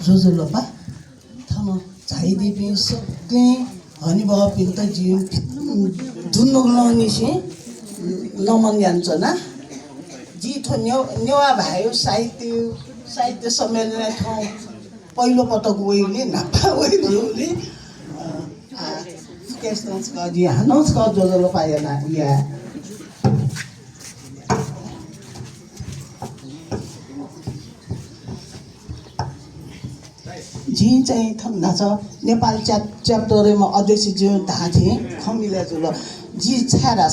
जोजोलोपा थामा झाइदिपि सक्ले हनी बाबा पिन्त जीवन दुन्नुग्लो निसी नमन जान्छ ना जी थो नेवा भयो साहित्य सम्मेलन ठाउँ पहिलो पटक वेले नापा वेले केस्तन्सका जी हानौसका जोजोलोपा याना या जी चाहिँ थन्दा छ नेपाल च्याप्टरमा अध्यक्ष जो थाहा थिए खमिले जुल जी छारा छ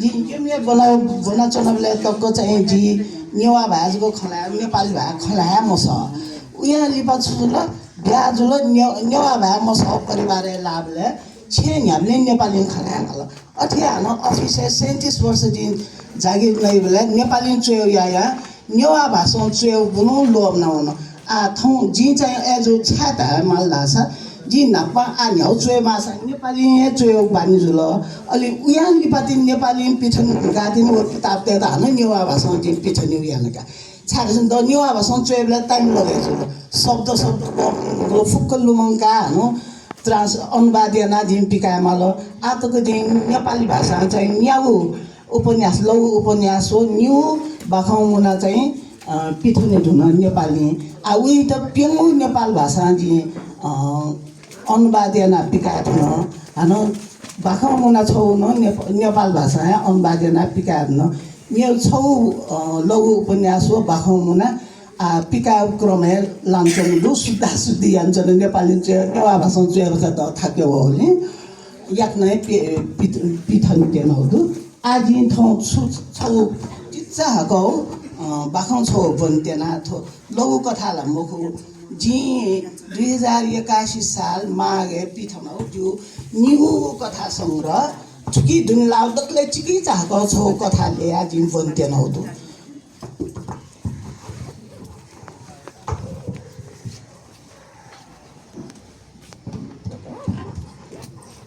जी केमले बना चनबले तक चाहिँ जी नेवा भाजको खला नेपाली भा खलाया मस उया लिपा जुल ब्या जुल नेवा भा मस परिवार लाभले छे हामीले नेपाली खलाया खला अथि हान अफिस 37 वर्ष दिन जागिर नै बेला नेपाली चोयो या नेवा भाषा चोयो बुनु लोभ नहुन आ थौ जी चाहिँ एजो छाता मालदा छ जी नापा आ न्याउ चोय मासा नेपाली चोय बानी जुल अलि उयान लिपाति नेपाली पिछन गादिन ओ किताब ते हान नेवा भाषा जी पिछन उयान का छाडसन द नेवा भाषा चोयले टाइम लगे जुल शब्द को फुक्कल लुमंका हनो ट्रान्स अनुवादना जिम पिका माल आतको दिन नेपाली भाषा चाहिँ न्याउ उपन्यास लघु उपन्यास हो न्यू बाखाउ मुना चाहिँ पिथुने धुन नेपाली आ उही त पेङ्गु नेपाल भाषा जी अनुवादना पिका धुन हान बाखाउ मुना छौ न नेपाल भाषा अनुवादना पिका धुन मेरो छौ लघु उपन्यास हो बाखाउ मुना आ पिका क्रमे लान्छन् दु सुद्धा सुद्धि जान्छ नेपाली चाहिँ नेवा भाषा चाहिँ त थाक्यो होले याक नै पिथन देन हो दु आजि थौ छौ चिच्चा हको बाखाउ छौ भन्तेना थो लघु कथाला मुखु जी 2081 साल माघे पिथमा जो निगु कथा संग्रह चुकी दुन लाउदकले चिकी चाहको छौ कथाले आज भन्तेन हो दु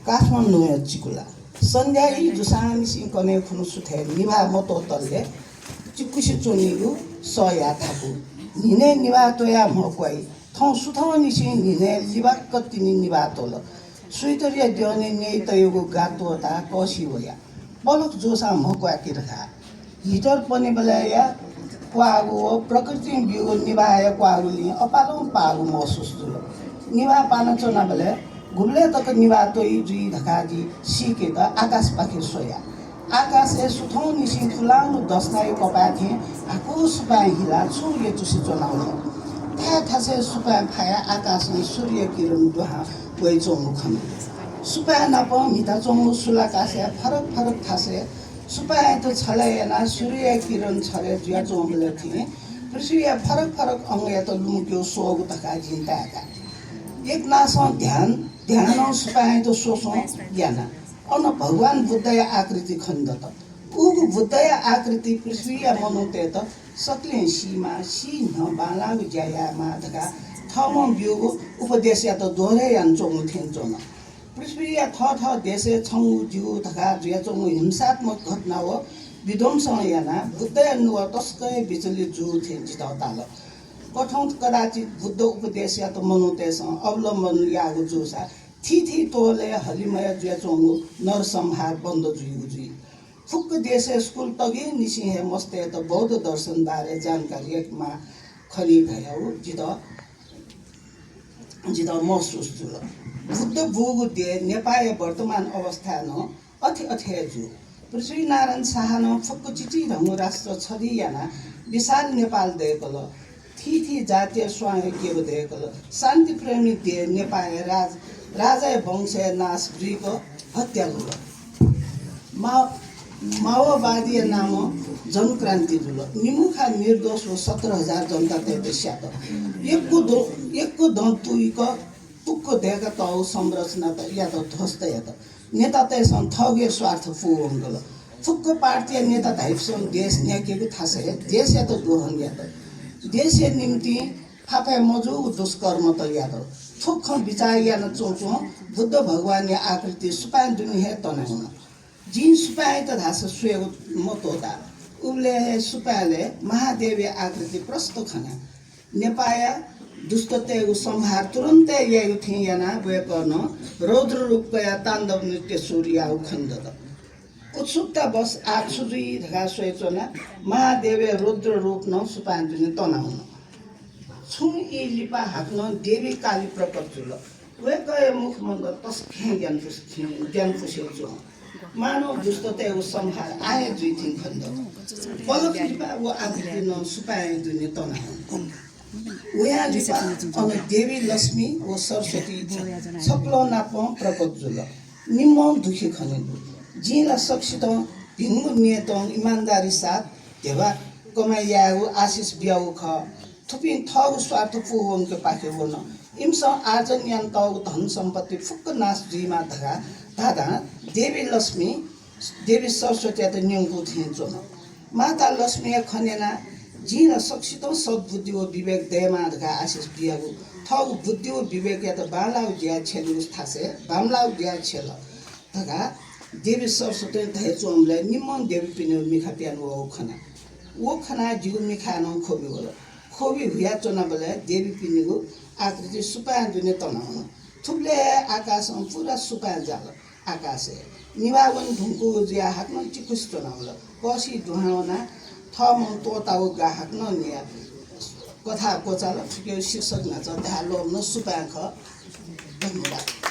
काठमाडौँ चिकुला सन्ध्याई जुसानी सिंकने खुनु सुथे निभा मतो तल्ले चिकुसी चोनिगु सया थापु निने निभा तोया मक्वाई थौ सुथौ निसी निने लिबा कतिनि निभा तोल सुइतरिया दिउने ने तयगु गातो ता कसी होया बलक जोसा मक्वा किरखा हिटर पनि बलाया क्वागु प्रकृति बिउ निभाया क्वागुली अपालौ पागु महसुस जुल निभा पान चोना बले घुम्ले तक निभा तोई जुई धकाजी सिके त आकाश पाखे सोया आकाश सुथौ निसी फुलाउनु दसनाय कपा थिए आको सुपाय हिला सूर्य चुसी चलाउने थासे सुपाय फाया आकाश में सूर्य किरण दुहा वै चोंगु खम सुपाय नप मिता चोंगु सुलाकासे फरक फरक थासे सुपाय तो छलेना सूर्य किरण छले जुया चोंगले थिए पृथ्वी फरक फरक अंग तो लुम्क्यो सोगु तका जिन्ताका एक नासो ध्यान सुपाय तो सोसो याना अन भगवान बुद्धय आकृति खण्डत उगु बुद्धय आकृति पृथ्वी मनुते त सक्ले सीमा सिंह बाला ज्याया माधका थम बिउ उपदेश या त दोहरे यान्छौँ थेन्छौँ पृथ्वी या थ देशे छौ जिउ धका जुया चौँ हिंसात्मक घटना हो विध्वंस याना बुद्धय नुवा तस्कै बिचली जु थेन्छि त ताल कठौं कदाचित बुद्ध उपदेश या त मनुतेस अवलम्बन यागु जुसा थी तोले हलिमय जुया चोंगु नरसंहार बन्द जुइगु जुइ फुक्क देशे स्कुल तगे निसिहे मस्ते त बौद्ध दर्शन बारे जानकारी एकमा खली भयौ जित महसुस जुल बुद्ध भूगु दे नेपाल वर्तमान अवस्था न अथे जु पृथ्वीनारायण शाहन फुक्क चिची रंगु राष्ट्र छदी याना विशाल नेपाल देकल थी जातीय स्वाय के देकल शान्ति प्रेमी दे नेपाल राजा वंश नाश ब्रिको हत्या जुल माओवादी नाम जनक्रान्ति जुल निमुखा निर्दोष 17,000 जनता तेस्या त एकको दन्तुइक तुक्को देगा तौ संरचना त या त ध्वस्त या त नेता तेसन थगे स्वार्थ फुगल फुक्क पार्टी नेता धाइपसन देश न्याकेको थासे देश या त दोहन या त देश निम्ति फाफे मजु दुष्कर्म त या त थुक्ख विचार या न चोचो बुद्ध भगवान या आकृति सुपाय दुनिहे तने हुन जिन सुपाय त धास सुएको मतोदा उले सुपायले महादेवी आकृति प्रस्त खना नेपाया दुष्टतेको संहार तुरन्तै यायो थिएना वयकन रौद्र रूपकया ताण्डव नृत्य सूर्य खण्डद उत्सुकता बस आग सुजुई ढका सोचना महादेवे रुद्र रूप न सुपान्जुने तनाउन छुङ इ लिपा हाक्न देवी काली प्रकट जुल वयकय मुख मन्द तस्खे ज्ञान फुसेचो मानव दुष्टतेको संहार आए जुइथिङ खण्ड पलक लिपा वो आकृति न सुपान्जुने तनाउन उया लिपा अन देवी लक्ष्मी वो सरस्वती छक्लो नाप प्रकट जुल निम्म दुखी खनेलु जिला सक्षित भिङ्गु नियत इमान्दारी साथ देवा कमाइयागु आशिष बियाउ ख थुपिन थगु स्वार्थ पुहोङके पाखे होन इम्स आर्जन यान तगु धन सम्पत्ति फुक्क नाश जुइमा धगा दादा देवी लक्ष्मी देवी सरस्वती त न्यङकु थिएछो माता लक्ष्मी खनेना जिला सक्षित सद्बुद्धि व विवेक दयमा धगा आशिष बियागु थगु बुद्धि व विवेक या त बालाउ ज्या छेलु थासे बामलाउ ज्या छेल धगा देवी सरस्वती धैचोमलाई निम्न देवी पिनो मिखा प्यान वो खना जिउ मिखा न खोबी होला खोबी हुया चोना बले देवी पिनिगु आकृति सुपान जुने तनाउन थुप्ले आकाशमा पुरा सुपान जाल आकाशे निवावन ढुङ्कु जिया हाक्न चिकुस चोना होला कसी ढुहाउना थम तोताउ गा हाक्न निया कथा कोचाल ठुक्यो शीर्षक नाच धालो न सुपान ख धन्यवाद।